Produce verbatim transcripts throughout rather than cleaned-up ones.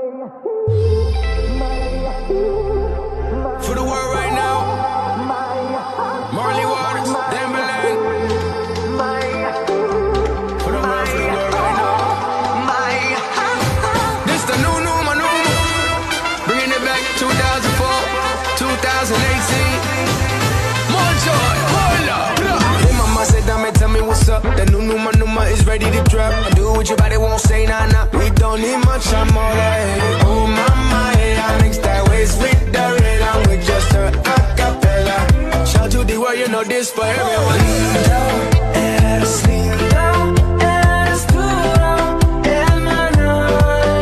For the world right now, Marley Waters, Timbaland. For the world, for the world right now. This the new Numa Numa. Bringing it back, two thousand four, two thousand eighteen. More joy, more love. Hey, mama said, "Dame, tell me what's up." The new Numa Numa is ready to drop. Do what your body won't say, nah, nah. We don't need much, I'm all right. Oh, mama, hey, I mix that waist with the red. I'm with just her a cappella. Shout to the world, you know this for everyone. Lindo, eres lindo, eres duro, hermano,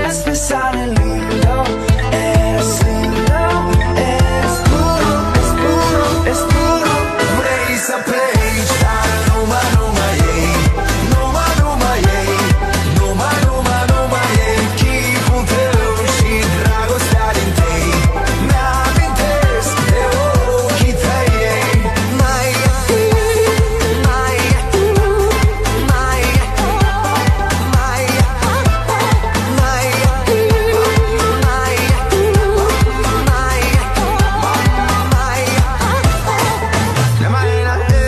es pesar el lindo, eres lindo, eres duro, es duro, es duro. Raise a play, Numa Numa, yeah. Numa Numa, yeah. Numa Numa Numa, yeah. Kiʻi puteʻushi, drago starting day. Naʻa mei te ʻosi te ʻoki tai, yeah.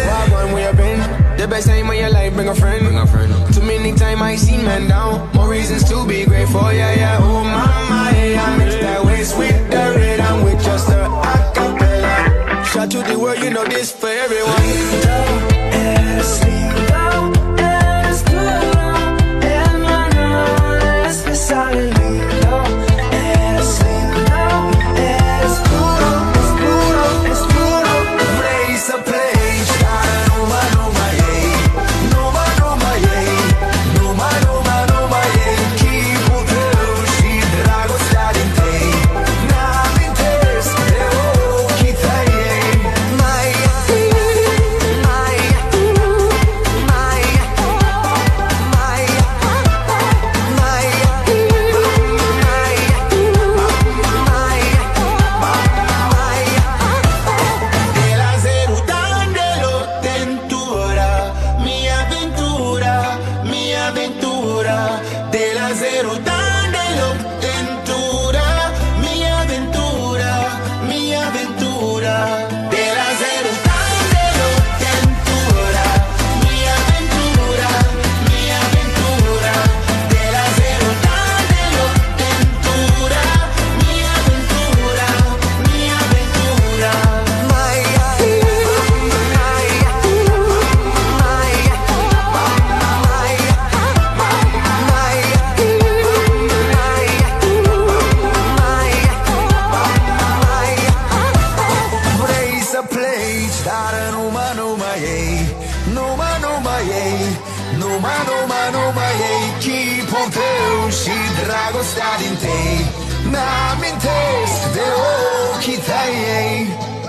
Wagwan, where you been? The best time of your life, bring a friend. Bring a friend. Too many time I see men down. More reasons to be grateful, yeah, yeah. Oh, mama, hey, I mix that waist with the red. I'm with just a cappella. Shout to the world, you know this for everyone. Lindo, eres lindo, eres duro, hermano, es pesar el lindo, eres lindo, eres duro, es duro, es duro. Raise a play, Numa Numa, yeah. Numa Numa, yeah. Numa Numa Numa, yeah. Kiʻi puteʻushi, drago starting day. Naʻa mei te ʻosi te ʻoki tai, yeah. De la zero tan de lo tentura, mi aventura, mi aventura. De la zero tan de lo tentura, mi aventura, mi aventura. De la zero tan de lo tentura, mi aventura, mi aventura. De la zero tan de lo tentura, mi aventura, mi aventura. Raise a plate, tara Numa Numa, yeah. Numa Numa, yeah. Numa Numa Numa, yeah. Kiʻi puteʻushi, drago starting day. Naʻa mei te ʻosi te ʻoki tai, yeah.